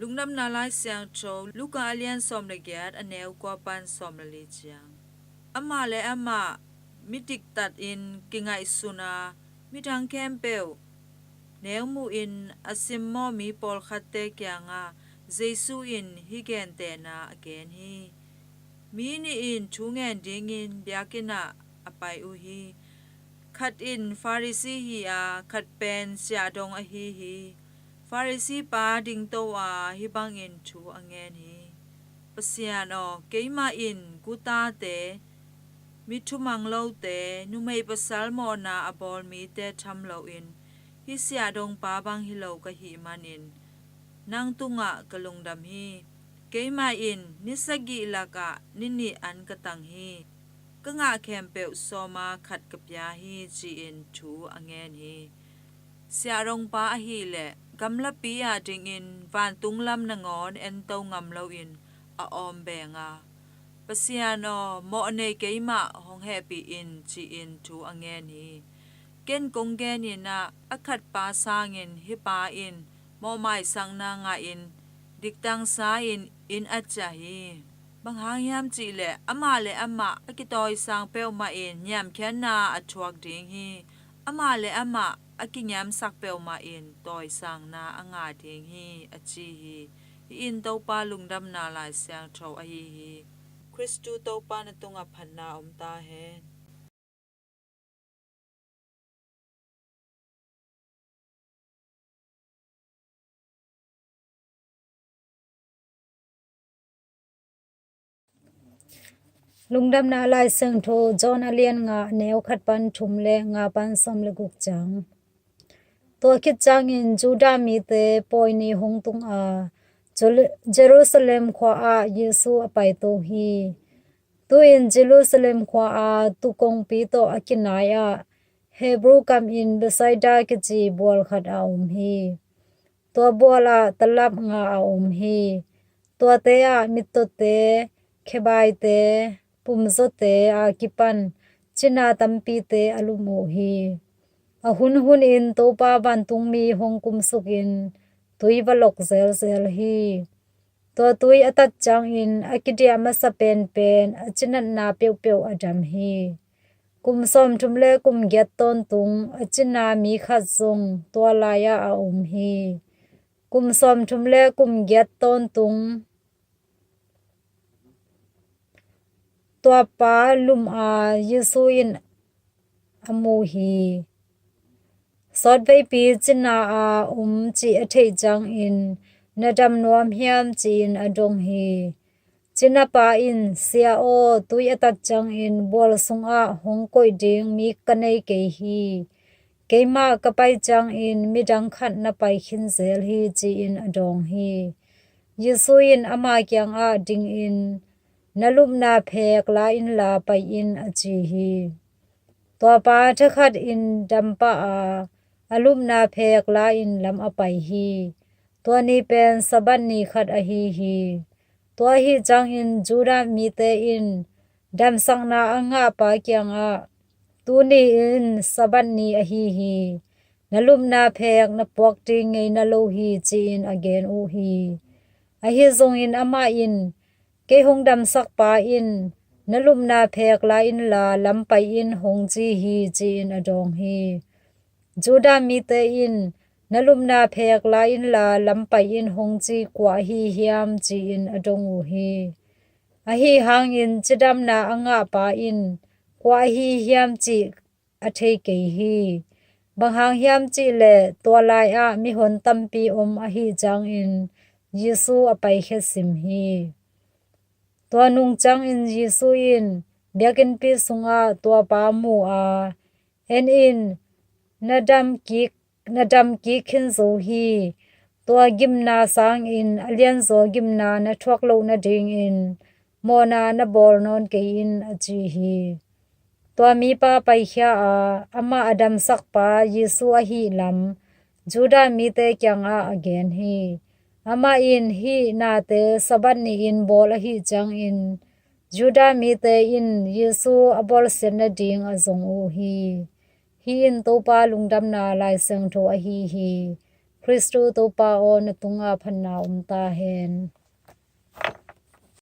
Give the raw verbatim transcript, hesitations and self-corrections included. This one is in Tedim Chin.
Lungdamna Lai Siangtho, Luka a lian sawm le giat, a neu kua pan sawm le li ciang. Amah le amah mi diktatin kingaihsun a, midang khempeuh neumuhin a simmawh mi pawlkhatte kiangah Jesu in hih gentehna a gen hi. Mi nih in thu ngen dingin biakinn ah a pai uh hi. Khat in Pharisee hi a, khat pen siahdong ahi hi. Pharisee pa dingto a, hih bangin thu a ngen hi: Pasian aw, keimah in gutate, mi thumang lote, numei pasal mawhna a bawl mite tham loin, hih siahdong pa bang hi lo ka hih manin nang tungah ka lungdam hi. Keimah in ni sagih lakah ni nih an ka tang hi. Ka ngah khempeuh sawma khat ka pia hi, ci-in thu a ngen hi. Siahdong pa ahih leh gamlapi ah dingin vantung lam nangawn ento ngam loin a awm beng a, Pasian aw, mawh nei keimah hong hehpih in, ci-in thu a ngen hi. Ken kong genin ah, a khat pa sangin hih pa in mawhmaisakna ngahin diktangsa-in inn a ciah hi. Bang hang hiam cih leh amah le amah a kitawisang peuhmah in niamkhiatna a thuak ding hi. Amah le amah a kiniamsak peuhmah in tawisangna a ngah ding hi, a ci hi. Hih in Topa Lungdamna Lai Siangtho ahi hi. Khristu Topa na tungah phatna om ta hen. Lungdamna Lai Siangtho, John a lian nga, a neu khat pan thum le nga pan sawm le guk ciang. Tua khit ciangin Judah mite pawi ni hong tung a, Jel-, Jerusalem khua ah Jesu a paito hi. Tu-in Jerusalem khua a tuu kongpi tawh a kinai ah, Hebrew kamin Bethsaida kici bual khat a om hi. Tua bual ah talap nga a om hi. Tuate ah mittawte, khebaite, pumzawte a kipan cina tampite a lum uh hi. A hunhunin Topa vantungmi hong kumsukin tui va lok zelzel hi. Tua tui a tat ciangin a kidiah masa penpen a cinatna peuhpeuh a dam hi. Kum sawmthum le kum giat tawntung a cina mi khat zong tua lai-ah a om hi. Kum sawmthum le kum giat tawntung tua pa lum a Jesu in a mu hi. Sawtveipi cina a om cih a theih ciangin, "Na dam nuam hiam?" ci-in a dong hi. Cinapa in, "Sia aw, tui a tat ciangin bual sungah hong koih ding mi ka nei kei hi. Keimah ka pai ciangin midang khat na pai khin zel hi," ci-in a dawng hi. Jesu in ama kiangah dingin, "Na lupna phek la inla pai in," a ci hi. Tua pa thakhatin dam pah a, a lupna phek la-in lam a pai hi. Tua ni pen Sabbath ni khat ahi hi. Tua ahi ciangin Judah mite in damsakna a ngahpa kiangah, "Tuni in Sabbath ni ahi hi. Na lupna phek na puak ding ngeina lo hi," ci-in a gen uh hi. Ahi zongin amah in, "Kei hong damsakpa in na lupna phek la inla lam pai in hong ci hi," ci-in a dawng hi. Judah mite in, "Na lupna phek la inla lam pai in hong ci kua ahi hiam?" ci-in a dong uh hi. Ahi hangin cidamna a ngahpa in kua ahi hiam cih a thei kei hi. Bang hang hiam cih leh tua lai-ah mihon tampi om ahi ciangin Jesu a paikhia sim hi. Tua nung ciangin Jesu in biakinnpi sungah tua pa mu a, "En in, na dam kik, na dam kik khin zo hi. Tua gimna sangin a lianzaw gimna na thuak loh nadingin mawhna na bawl nawn kei in," a ci hi. Tua mipa paikhia a, amah a damsakpa Jesu ahih lam Judah mite kiangah a gen hi. Amah in hih nate Sabbath ni-in bawl ahih ciangin Judah mite in Jesu a bawlsiat nading a zong uh hi. Hih in Topa Lungdamna Lai Siangtho ahi hi. Khristu Topa aw, na tungah phatna om ta hen.